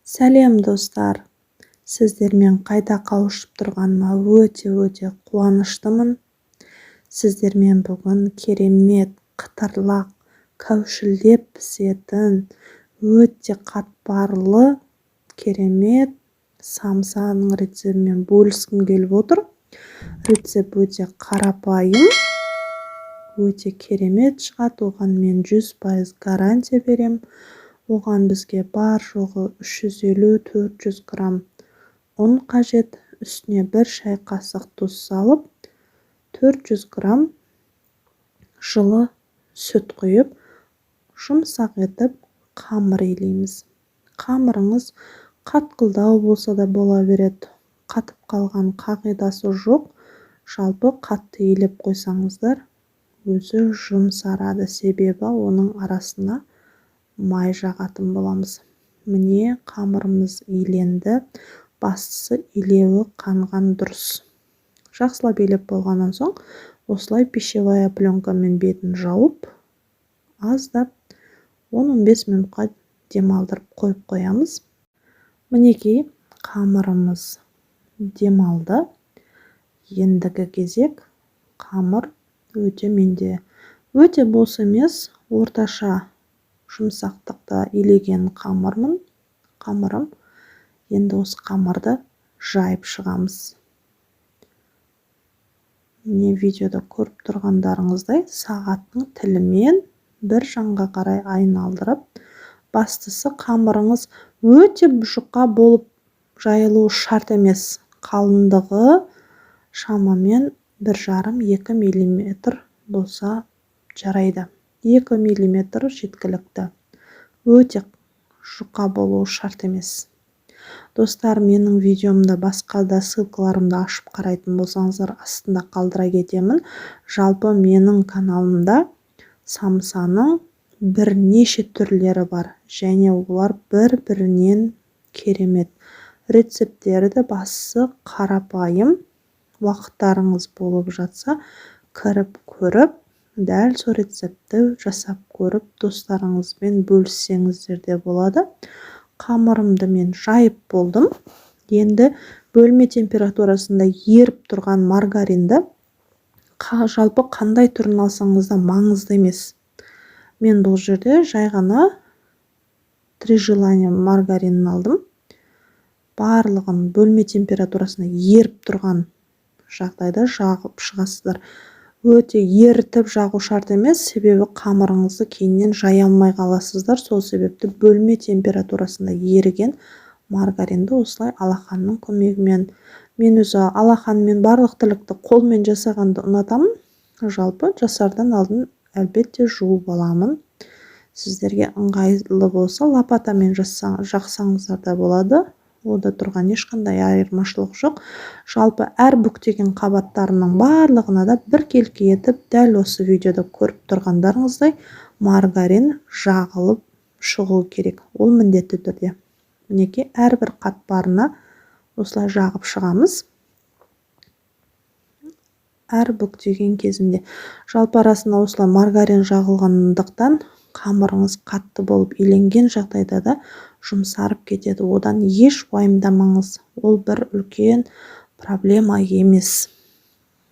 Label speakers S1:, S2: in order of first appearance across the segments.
S1: Сәлем, достар! Сіздермен қайта қауышып тұрғаныма өте-өте қуаныштымын. Сіздермен бүгін керемет қытырлақ, кәушілдеп пісетін, өте қатпарлы, керемет самсаның рецептімен бөліскім келіп отыр. Рецепт өте қарапайым, өте керемет шығады, оған мен 100% гарантия берем. Оған бізге бар жоғы 350-400 грамм ұн қажет. Үстіне 1 шай қасық тұз салып, 400 грамм жылы сүт құйып, жұмсақ етіп қамыр илейміз. Қамырыңыз қатқылдау болса да бола береді, қатып қалған қағидасы жоқ. Жалпы қатты илеп қойсаңыздар, өзі жұмсарады, себебі оның арасына май жағатын боламыз. Міне, қамырымыз иленді. Бастысы, илеуі қанған дұрыс. Жақсылап илеп болғаннан соң, осылай пищевая пленкамен бетін жауып, аздап 10-15 минутқа демалдырып қойып қоямыз. Мінекей, қамырымыз демалды. Ендігі кезек, қамыр өте менде өте бос емес, орташа жұмсақтықта илеген қамырым. Енді осы қамырды жайып шығамыз. Міне, видеода көріп тұрғандарыңыздай, сағаттың тілімен бір жанға қарай айналдырып. Бастысы, қамырыңыз өте жұқа болып жайылуы шарт емес, қалыңдығы шамамен 1,5-2 миллиметр болса жарайды, 2 миллиметр жеткілікті, өте жұқа болуы шарт емес. Достар, менің видеомда басқа да ссылкаларымды ашып қарайтын болсаңыздар, астында қалдыра кетемін. Жалпы менің каналымда самсаның бірнеше түрлері бар және олар бір-бірінен керемет, рецепттері де. Бастысы, қарапайым. Уақыттарыңыз болып жатса, кіріп көріп, дәл сол рецептті жасап көріп, достарыңызбен бөліссеңіздер де болады. Қамырымды мен жайып болдым. Енді бөлме температурасында еріп тұрған маргаринді, жалпы қандай түрін алсаңыз да маңызды емес, мен бұл жерде жай ғана «Три желания» маргаринін алдым. Барлығын бөлме температурасында еріп тұрған жағдайда жағып шығасыздар. Өте ерітіп жағу шарт емес, себебі қамырыңызды кейіннен жая алмай қаласыздар. Сол себепті бөлме температурасында еріген маргаринді осылай алақанның көмегімен, мен өзі алақанмен барлық тірлікті қолмен жасағанды ұнатамын. Жалпы жасардан алдын әлбетте жуып аламын. Сіздерге ыңғайлы болса, лопатамен жақсаңыздар да болады, онда тұрған ешқандай айырмашылық жоқ. Жалпы әр бүктеген қабаттарының барлығына да біркелкі етіп, дәл осы видеода көріп тұрғандарыңыздай, маргарин жағылып шығу керек, ол міндетті түрде. Мінекей, әрбір қатпарына осылай жағып шығамыз әр бүктеген кезінде. Жалпы арасына осылай маргарин жағылғандықтан, қамырыңыз қатты болып иленген жағдайда да жұмсарып кетеді, одан еш уайымдамаңыз, ол бір үлкен проблема емес,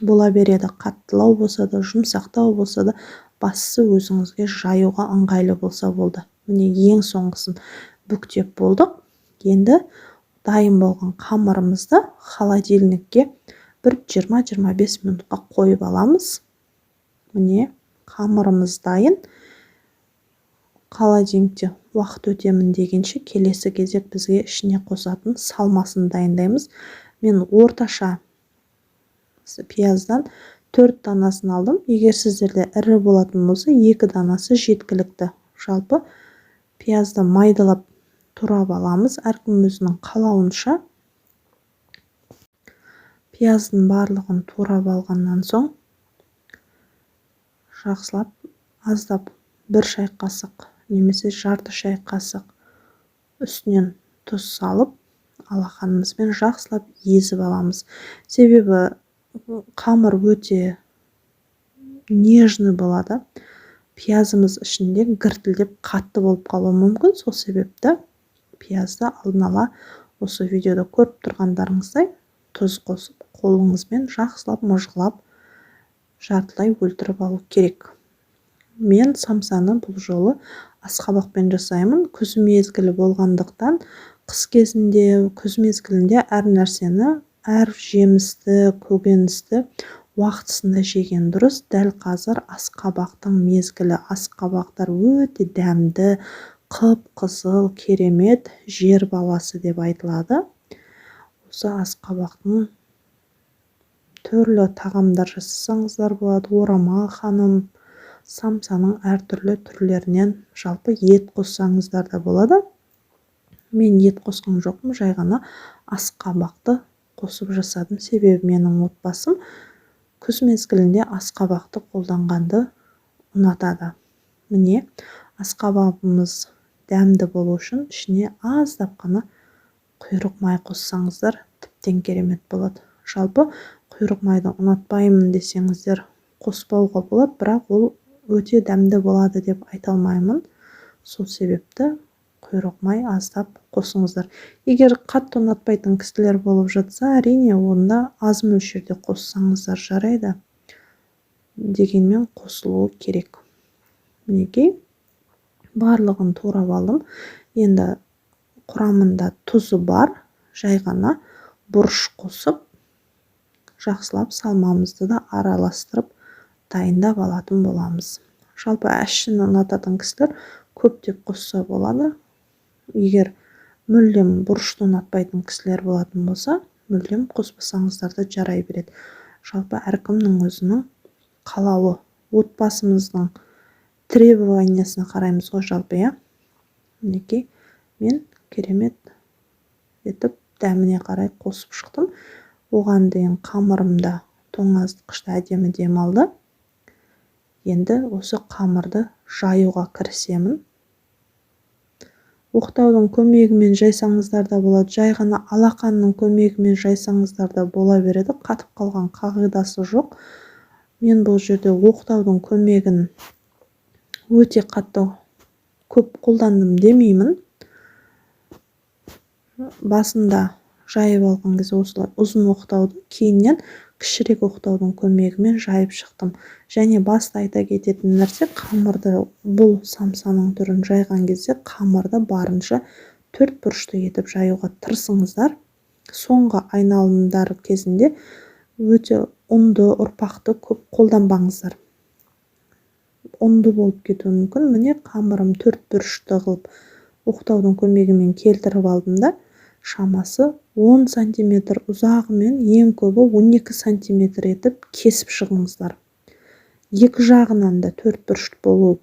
S1: бола береді. Қаттылау болса да, жұмсақтау болса да, бастысы, өзіңізге жаюға ыңғайлы болса болды. Міне, ең соңғысын бүктеп болдық. Енді дайын болған қамырымызды холодильникке бір 20-25 минутқа қойып аламыз. Міне, қамырымыз дайын. Холодильникте уақыт өтемін дегенше, келесі кезек бізге ішіне қосатын салмасын дайындаймыз. Мен орташа пияздан төрт данасын алдым. Егер сіздерде ірі болатын болса, екі данасы жеткілікті. Жалпы пиязды майдалап турап аламыз, әркім өзінің қалауынша. Пияздың барлығын турап алғаннан соң, жақсылап аздап 1 шай қасық немесе жарты шай қасық үстінен тұз салып, алақанымызбен жақсылап езіп аламыз. Себебі қамыр өте нежный болады, пиязымыз ішінде гіртілдеп қатты болып қалуы мүмкін. Сол себепті Пиязды алдын ала осы видеода көріп тұрғандарыңыздай тұз қосып, қолыңызбен жақсылап мыжғылап, жартылай өлтіріп алу керек. Мен самсаны бұл жолы асқабақпен жасаймын. Күз мезгілі болғандықтан, қыс кезінде, күз мезгілінде әр нәрсені, әр жемісті, көкөністі уақытысында жеген дұрыс. Дәл қазір асқабақтың мезгілі. Асқабақтар өте дәмді, қып-қызыл, керемет жер баласы деп айтылады. Осы асқабақтың түрлі тағамдар жасасаңыздар болады. Орама ханым, самсаның әртүрлі түрлерінен, жалпы ет қоссаңыздар да болады. Мен ет қосқан жоқпын, жай ғана асқабақты қосып жасадым. Себебі менің отбасым күз мезгілінде асқабақты қолданғанды ұнатады. Міне, асқабағымыз дәмді болу үшін ішіне аздап қана құйрық май қоссаңыздар, тіптен керемет болады. Жалпы құйрық майды ұнатпаймын десеңіздер, қоспауға болады, бірақ ол өте дәмді болады деп айта алмаймын. Сол себепті құйрық май аздап қосыңыздар. Егер қатты ұнатпайтын кісілер болып жатса, әрине, онда аз мөлшерде қоссаңыздар жарайды, дегенмен қосылуы керек. Мінекей, барлығын турап алдым. Енді құрамында тұзы бар, жай ғана бұрыш қосып, жақсылап салмамызды да араластырып, дайындап алатын боламыз. Жалпы әшшіні ұнататын кісілер көптеп қосса болады. Егер мүлдем бұрышты ұнатпайтын кісілер болатын болса, мүлдем қоспасаңыздар да жарай береді. Жалпы әркімнің өзінің қалауы, отбасымыздың требованиясына қараймыз ғой жалпы, иә. Мінекей, мен керемет етіп дәміне қарай қосып шықтым. Оған дейін қамырым да тоңазытқышта әдемі демалды. Енді осы қамырды жаюға кірісемін. Оқтаудың көмегімен жайсаңыздар да болады, жай ғана алақанның көмегімен жайсаңыздар да бола береді. Қатып қалған қағидасы жоқ. Мен бұл жерде оқтаудың көмегін өте қатты көп қолдандым демеймін. Басында жайып алған кезде осылай ұзын оқтауды, кейіннен кішірек оқтаудың көмегімен жайып шықтым. Және басты айта кететін нәрсе: қамырды, бұл самсаның түрін жайған кезде қамырды барынша төрт бұрышты етіп жаюға тырысыңыздар. Соңғы айналымдар кезінде өте ұнды, ұрпақты көп қолданбаңыздар, ұнды болып кетуі мүмкін. Міне, қамырым төрт бұрышты қылып оқтаудың көмегімен келтіріп алдым да, шамасы 10 сантиметр ұзағымен, ең көбі 12 сантиметр етіп кесіп шығыңыздар. Екі жағынан да төрт бұрыш болу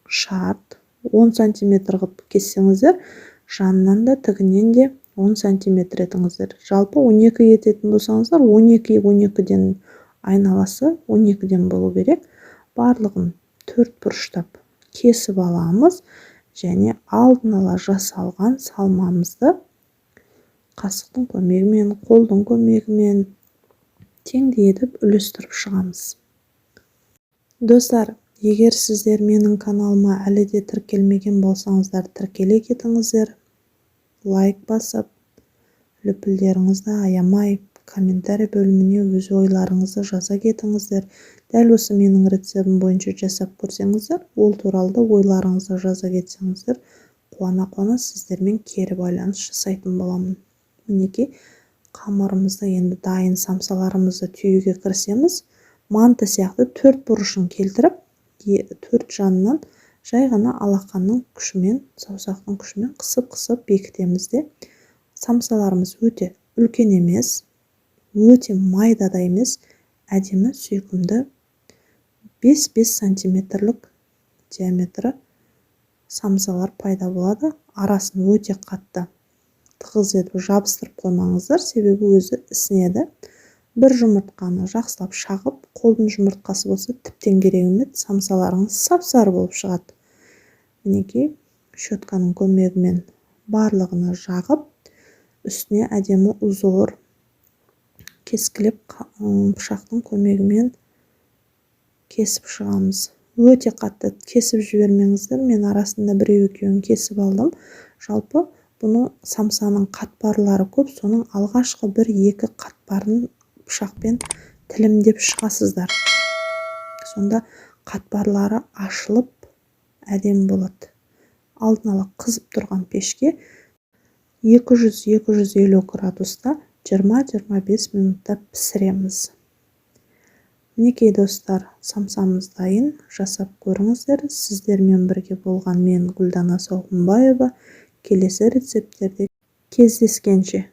S1: шарт. 10 сантиметр қылып кессеңіздер, жанынан да, тігінен де 10 сантиметр етіңіздер. Жалпы 12 ететін болсаңыздар, 12 12-ден, айналасы 12-ден болу керек. Барлығын төрт бұрыштап кесіп аламыз және алдын ала жасалған салмамызды қасықтың көмегімен, қолдың көмегімен теңдей етіп үлестіріп шығамыз. Достар, егер сіздер менің каналыма әлі де тіркелмеген болсаңыздар, тіркеле кетіңіздер. Лайк басып, лүпілдеріңізді аямай, комментарий бөліміне өз ойларыңызды жаза кетіңіздер. Дәл осы менің рецептім бойынша жасап көрсеңіздер, ол туралы да ойларыңызды жаза кетсеңіздер, қуана-қуана сіздермен кері байланыс жасайтын боламын. Мінекей, қамырымызды, енді дайын самсаларымызды түюге кірісеміз. Манты сияқты төрт бұрышын келтіріп, төрт жанынан жай ғана алақанның күшімен, саусақтың күшімен қысып-қысып бекітеміз де. Самсаларымыз өте үлкен емес, өте майда да емес, әдемі, сүйкімді 5-5 сантиметрлік диаметрі самсалар пайда болады. Арасын өте қатты тығыз етіп жабыстырып қоймаңыздар, себебі өзі ісінеді. Бір жұмыртқаны жақсылап шағып, қолдың жұмыртқасы болса, тіптен керек емес, самсаларыңыз сап-сары болып шығады. Мінекей, щетканың көмегімен барлығына жағып, үстіне әдемі узор кескілеп, пышақтың көмегімен кесіп шығамыз. Өте қатты кесіп жібермеңіздер, мен арасында біреу екеуін кесіп алдым. Жалпы Бұның, самсаның қатпарлары көп, соның алғашқы бір-екі қатпарын пышақпен тілімдеп шығасыздар. Сонда қатпарлары ашылып, әдемі болады. Алдын ала қызып тұрған пешке 200-250 градуста 20-25 минутта пісіреміз. Мінекей, достар, самсамыз дайын. Жасап көріңіздер. Сіздермен бірге болған мен, Гүлдана Соғымбаева. Келесі рецепттерде кездескенше!